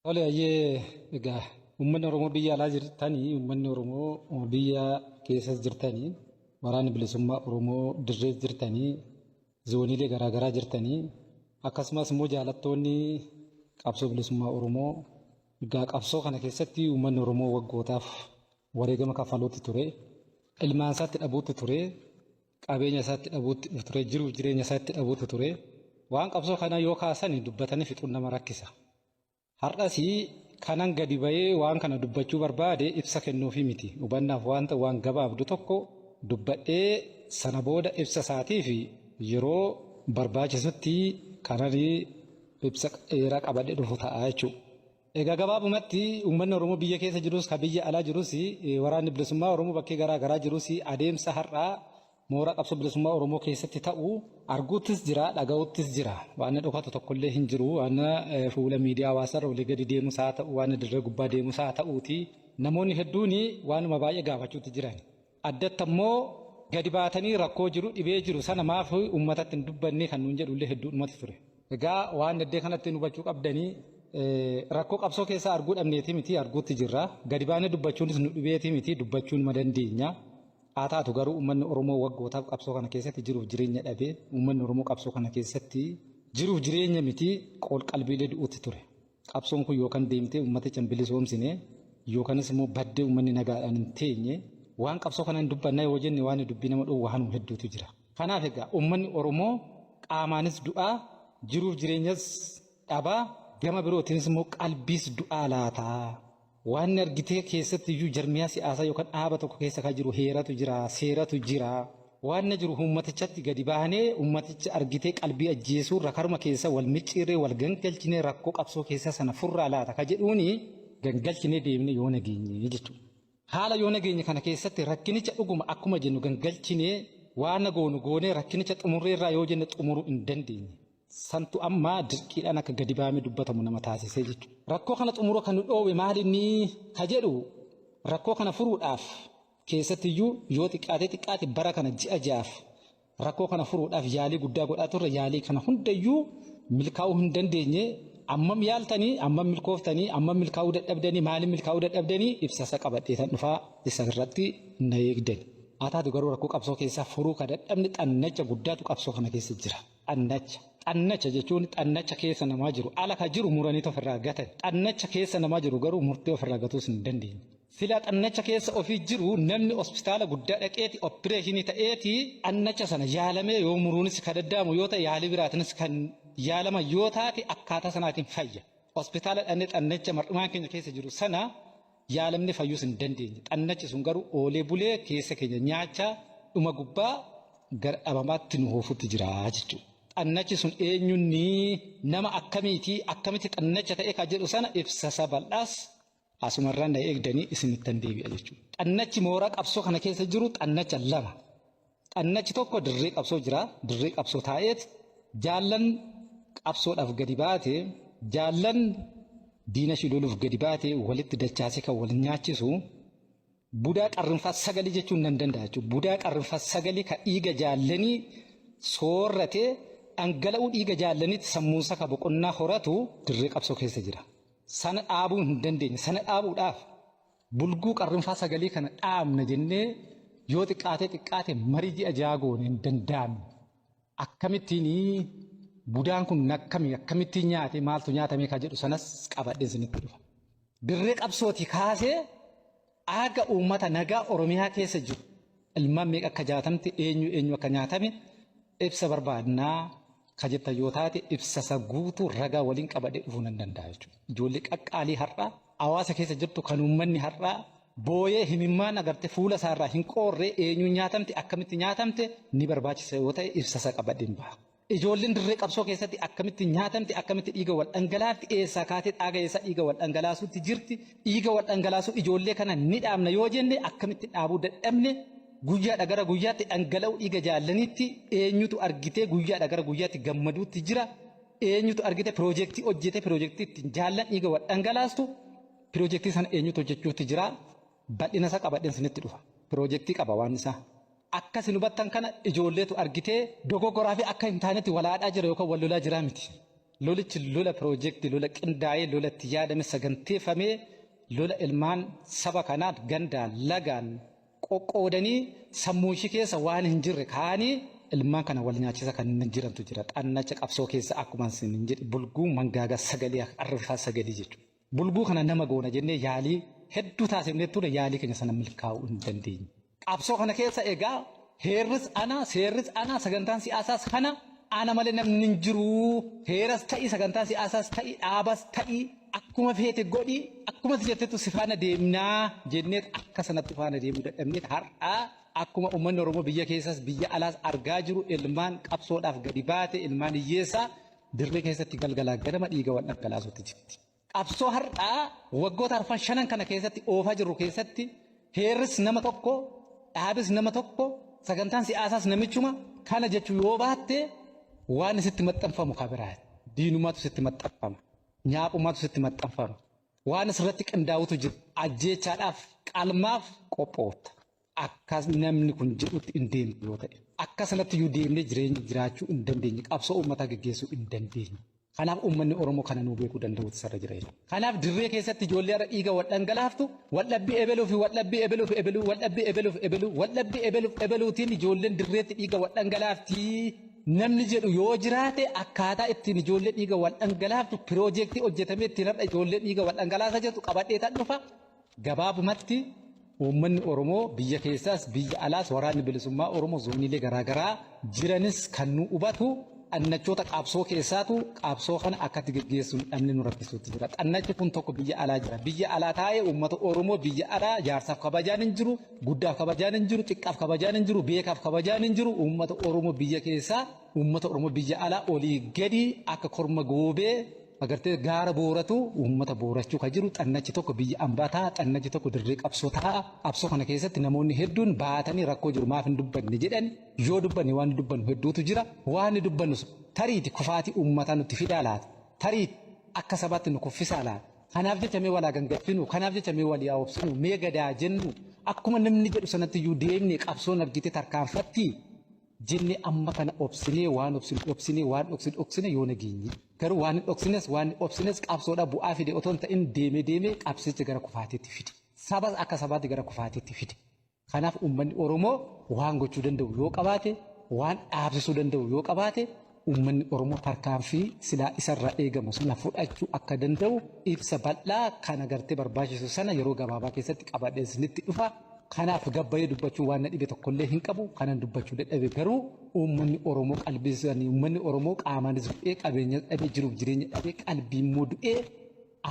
Tole ayyee, egaa uummanni Oromoo biyya alaa jirtanii, uummanni Oromoo biyya keessas jirtanii, waraanni bilisummaa Oromoo dirrees jirtanii, zooniilee garaagaraa jirtanii, akkasumas immoo jaalattoonni qabsoo bilisummaa Oromoo, egaa qabsoo kana keessatti uummanni Oromoo waggootaaf wareegama kaffaluutti ture, ilmaan isaatti dhabuutti ture, qabeenya isaatti dhabuutti ture, jiruuf jireenya isaatti dhabuutti ture. Waan qabsoo kana yoo kaasan dubbatanii fixuun nama rakkisa. Har'as kanan gadi bahee waan kana dubbachuu barbaade ibsa kennuufi miti. Hubannaaf waan ta'u waan gabaabdu tokko dubbadhee sana booda ibsa isaatiif yeroo barbaachisutti kanan ibsa dheeraa qabadhee dhufu ta'a jechuudha. Egaa gabaabumatti uummanni Oromoo biyya keessa jirus kan biyya alaa jirus waraanni bilisummaa Oromoo bakkee garaa garaa jirus adeemsa har'aa mooraa qabsoo bilisummaa Oromoo keessatti ta'u arguuttis jira, dhaga'uuttis jira. Waan dhokatu tokkollee hin jiru. Waan fuula miidiyaa hawaasaarra olii gadi deemus haa ta'u, waan dirree gubbaa deemus haa ta'uuti. Namoonni hedduun waanuma baay'ee gaafachuutti jiran. Addatti ammoo gadi baatanii rakkoo jiru, dhibee jiru sana maaf uummatatti hin dubbanne kan nuun jedhullee hedduudhumatu ture. Egaa waan iddee kanatti hubachuu qabdanii, rakkoo qabsoo keessaa arguu dhabneeti miti, arguutti jirra. Gadi baanee dubbachuunis nu dhibeeti miti, dubbachuun ma dandeenya. Haa taatu garuu uummanni Oromoo waggootaaf qabsoo kana keessatti jiruuf jireenya dhabee, uummanni Oromoo qabsoo kana keessatti jiruuf jireenya miti qool-qalbiilee du'uutti ture. Qabsoon kun yookaan deemtee uummaticha hin bilisoomsine yookaanis immoo baddee uummanni nagaadhaan hin teenye, waan qabsoo kana hin dubbannaa yoo jenne waan dubbii nama dhoowwu waanuma hedduutu jira. Kanaaf egaa uummanni Oromoo qaamaanis du'aa, jiruuf jireenyas dhabaa, gama birootiinis immoo qalbiis du'aa laataa. Waan argitee keessatti iyyuu jarmiyaa siyaasaa yookaan dhaaba tokko keessa kan jiru heeratu jira, seeratu jira. Waan jiru uummatichatti gadi baanee uummaticha argitee qalbii ajjeesuu irra karuma keessa wal micciirree wal gangalchinee rakkoo qabsoo keessa sana furraa laata ka jedhuuni gangalchinee deemne yoo nageenye jechuudha. Haala yoo nageenye kana keessatti rakkinicha dhuguma akkuma jennu gangalchinee waan goonu goonee rakkinicha xumurreerraa yoo jenne xumuruu hin dandeenye. Santu amma dirqiidhaan akka gadi baamee dubbatamu nama taasisee jechuudha. Rakkoo kana xumuruu kan nu dhoowwe maal inni ka jedhu, rakkoo kana furuudhaaf keessattiyyuu yoo xiqqaatee xiqqaate bara kana ji'a 6f rakkoo kana furuudhaaf yaalii guddaa godhaa turre. Yaalii kana hundayyuu milkaa'uu hin dandeenye. Ammam yaaltanii, ammam milkooftanii, ammam milkaa'uu dadhabdanii, maaliin milkaa'uu dadhabdanii, ibsa isa qabadheetan dhufaa, isa irratti na eegdani. Haa taatu garuu rakkoo qabsoo keessaa furuu ka dadhabne xannacha guddaatu qabsoo kana keessa jira. Xannacha. Xannacha jechuun xannacha keessa namaa jiru. Ala ka jiru muranii ofirraa gatan. Xannacha keessa namaa jiru garuu murtee ofirraa gatuus hin dandeenye. Sila xannacha keessa ofii jiru namni hospitaala guddaa dhaqeeti opereeshinii ta'eeti xannacha sana yaalamee yoo muruunis ka daddaamu yoo ta'e, yaalii biraatiinis kan yaalaman yoo taate, akkaataa sanaatiin fayya. Hospitaala dhannee xannacha mar'umaan keenya keessa jiru sana yaalamne fayyuus hin dandeenye. Xannachi sun garuu oolee bulee keessa keenya nyaachaa dhuma gubbaa gara dhabamaatti nu hoofutti jira jechuudha. Xannachi sun eenyunni, nama akkamiiti, akkamitti xannacha ta'e ka jedhu sana ibsa isa bal'aas asumarraan na eegdanii isinittan deebi'a jechuudha. Xannachi mooraa qabsoo kana keessa jiru xannacha lama. Xannachi tokko dirree qabsoo jira. Dirree qabsoo taa'eet jaallan qabsoodhaaf gadi baate, jaallan diina ishii loluuf gadi baate walitti dachaasee kan wal nyaachisu budaa qarrinfaa sagalii jechuun nan danda'a jechuudha. Budaa qarrinfaa sagalii kan dhiiga jaallanii soorratee dhangala'uu dhiiga jaallaniitti sammuunsa ka boqonnaa horatu dirree qabsoo keessa jira. Sana dhaabuu hin dandeenye. Sana dhaabuudhaaf, bulguu qarrinfaa sagalii kana dhaabna jennee yoo xiqqaatee xiqqaate marii ji'a 6 goone hin danda'amne. Akkamittiin budaan kun akkami akkamittiin nyaate, maaltu nyaatame ka jedhu sanas qabadheen isinitti dhufa. Dirree qabsootii kaasee aga uummata nagaa Oromiyaa keessa jiru ilmaan meeqa akka nyaatamte, eenyu eenyu akka nyaatame ibsa barbaadnaa ka jettan yoo taate, ibsa isa guutuu ragaa waliin qabadhee dhufuu nan danda'a jechuudha. Ijoollee qaqqaalii har'aa hawaasa keessa jirtu kan uummanni har'aa booyee himimmaan agarte fuula isaarraa hin qoorre eenyuun nyaatamte, akkamitti nyaatamte ni barbaachisa yoo ta'e ibsa isa qabadheen baha. Ijoolleen dirree qabsoo keessatti akkamitti nyaatamte, akkamitti dhiiga wal dhangalaafti, eessaa kaatee dhaaga eessaa dhiiga wal dhangalaasuutti jirti, dhiiga wal dhangalaasuu ijoollee kana ni dhaabna yoo jenne akkamitti dhaabuu dadhabne, guyyaadha gara guyyaatti dhangala'uu dhiiga jaallaniitti eenyutu argitee guyyaadha gara guyyaatti gammaduutti jira, eenyutu argite piroojeektii hojjete, piroojeektii ittiin jaallan dhiiga wal dhangalaastu, piroojeektii sana eenyutu hojjechuutti jira, bal'ina isaa qabadheen isinitti dhufa. Piroojeektii qaba waan isaa. Akka isin hubattan kana ijoolleetu argitee dogoggoraa fi akka hin taanetti walaadhaa jira yookaan wal lolaa jira miti. Lolichi lola piroojeektii, lola qindaa'ee, lola itti yaadame saganteeffamee, lola ilmaan saba kanaa gandaan, lagaan qoqqoodanii sammuu ishii keessa waan hin jirre kaa'anii ilmaan kana wal nyaachisa kan jirantu jira. Xannacha qabsoo keessa akkuma isin jedhe bulguu mangaagaa sagalee arrabaa sagalee jechuudha. Bulguu kana nama goona jennee yaalii hedduu taasifnee ture, yaalii keenya sana milkaa'uu hin dandeenye. Qabsoo kana keessa egaa heerris ana, seerris ana, sagantaan siyaasaas kana, ana malee namni hin jiru. Heeras ta'i, sagantaa siyaasaas ta'i, dhaabas ta'i, akkuma feete godhi, akkuma ati jettettu si faana deemnaa jennee akka sanatti faana deemuu dadhabnee har'aa akkuma uummanni Oromoo biyya keessas biyya alaas argaa jiru ilmaan qabsoodhaaf gadi baate, ilmaan hiyyeessaa dirree keessatti galgalaa ganama dhiiga wal dhangalaasuutti jirti. Qabsoo har'aa waggoota arfan shanan kana keessatti oofaa jirru keessatti heerris nama tokko, dhaabis nama tokko, sagantaan siyaasaas namichuma kana jechuu yoo baatte waan sitti maxxanfamu ka biraati. Diinummaatu sitti maxxanfama. Nyaaphumaatu sitti maxxanfama. Waan asirratti qindaa'utu jira. Ajjeechaadhaaf, qalmaaf qophoofta. Akka namni kun jedhutti hin deemtu yoo ta'e. Akka sanatti iyyuu deemnee jireenya jiraachuu hin dandeenye. Qabsoo uummataa geggeessuu hin dandeenye. Kanaaf uummanni Oromoo kana nuu beekuu danda'uutu isarra jira jechuudha. Kanaaf dirree keessatti ijoollee har'a dhiiga wal dhangalaaftu, wal dhabbii ebeluu fi wal dhabbii ebeluu fi ebeluu, wal dhabbii ebeluu fi ebeluu, wal dhabbii ebeluu fi ebeluutiin ijoolleen dirreetti dhiiga wal dhangalaafti. Namni jedhu yoo jiraate, akkaataa ittiin ijoollee dhiiga wal dhangalaaftu piroojeektii hojjetamee ittiin har'a ijoollee dhiiga wal dhangalaasaa jirtu qabadhee tan dhufa. Gabaabumatti, uummanni Oromoo biyya keessaas biyya alaas, waraanni bilisummaa Oromoo zooniilee garaagaraa jiranis kan nu hubatu, xannachoota qabsoo keessaatu qabsoo kana akkatti geggeessuun dhabne nu rakkisuutti jira. Xannachi kun tokko biyya alaa jira. Biyya alaa taa'ee uummata Oromoo biyya alaa jaarsaaf kabajaan hin jiru, guddaaf kabajaan hin jiru, xiqqaaf kabajaan hin jiru, beekaaf kabajaan hin jiru. Uummata Oromoo biyya keessaa, uummata Oromoo biyya alaa olii gadi akka korma goobee agartee gaara booratu uummata boorachuu ka jiru xannachi tokko biyya ambaa taa'a, xannachi tokko dirree qabsoo taa'a. Qabsoo kana keessatti namoonni hedduun baatanii rakkoo jiru maaf hin dubbanne jedhan. Yoo dubbanne waan dubbannu hedduutu jira. Waan dubbannu tariiti kufaatii uummataa nutti fidaa laata? Tariiti akka sabaatti nu kuffisaa laata? Kanaaf jecha mee walaa gangalchinu, kanaaf jecha mee walii haa obsinu, mee gadaa jennu, akkuma namni jedhu sanatti iyyuu deemne qabsoon argite tarkaanfatti jenne amma kana obsinee, waan obsinu obsinee, waan dhoksinu dhoksine yoo nageenye. Garuu waan hin dhoksines waan hin obsines qabsoodha bu'aa fide otoo hin ta'in deemee deemee qabsicha gara kufaatiitti fide. Sabas akka sabaatti gara kufaatiitti fide. Kanaaf uummanni Oromoo waan gochuu danda'u yoo qabaate, waan dhaabsisuu danda'u yoo qabaate, uummanni Oromoo tarkaanfii silaa isarraa eegamu sana fudhachuu akka danda'u ibsa bal'aa kan agartee barbaachisu sana yeroo gabaabaa keessatti qabadhee isinitti dhufa. Kanaaf gabbayee dubbachuu waan na dhibe tokkollee hin qabu. Kanan dubbachuu dadhabe garuu uummanni Oromoo qalbii isaanii, uummanni Oromoo qaamaanis du'ee, qabeenya dhabee, jiruuf jireenya dhabee, qalbii immoo du'ee,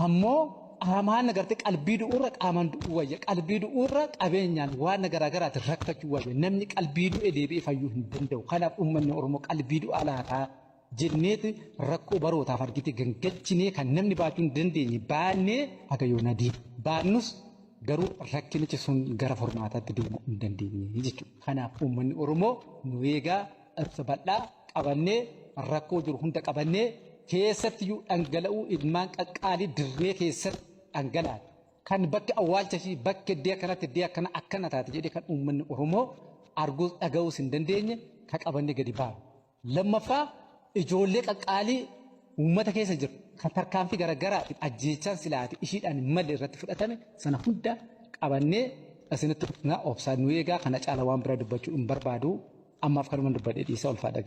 ammoo qaamaan agartee qalbii du'uurra qaamaan du'uu wayya. Qalbii du'uurra qabeenyaan waan garaa garaatiin rakkachuu wayya. Namni qalbii du'e deebi'ee fayyuu hin danda'u. Kanaaf uummanni Oromoo qalbii du'aa laataa jenneeti rakkoo barootaaf argite gangalchinee kan namni baachuu hin dandeenye baannee haga yoonaa deema. Baannus garuu rakkinichi sun gara furmaataatti deemuu hin dandeenye jechuudha. Kanaaf uummanni Oromoo nu eegaa, ibsa bal'aa qabannee, rakkoo jiru hunda qabannee, keessattiyyuu dhangala'uu ilmaan qaqqaalii dirree keessatti dhangala'an kan bakki awwaalcha ishii bakki iddee akkanatti iddee akkana akkana taate jedhee kan uummanni Oromoo arguus dhaga'uus hin dandeenye kan qabannee gadi baanu. Lammaffaa, ijoollee qaqqaalii uummata keessa jiru kan tarkaanfii garaagaraatiin ajjeechaan silaati ishiidhaan hin malle irratti fudhatame sana hunda qabannee isinitti dhufna. Obsaan nu eegaa. Kana caala waan biraa dubbachuu hin barbaadu. Ammaaf kanuma dubbadhee dhiisa, ulfaadha.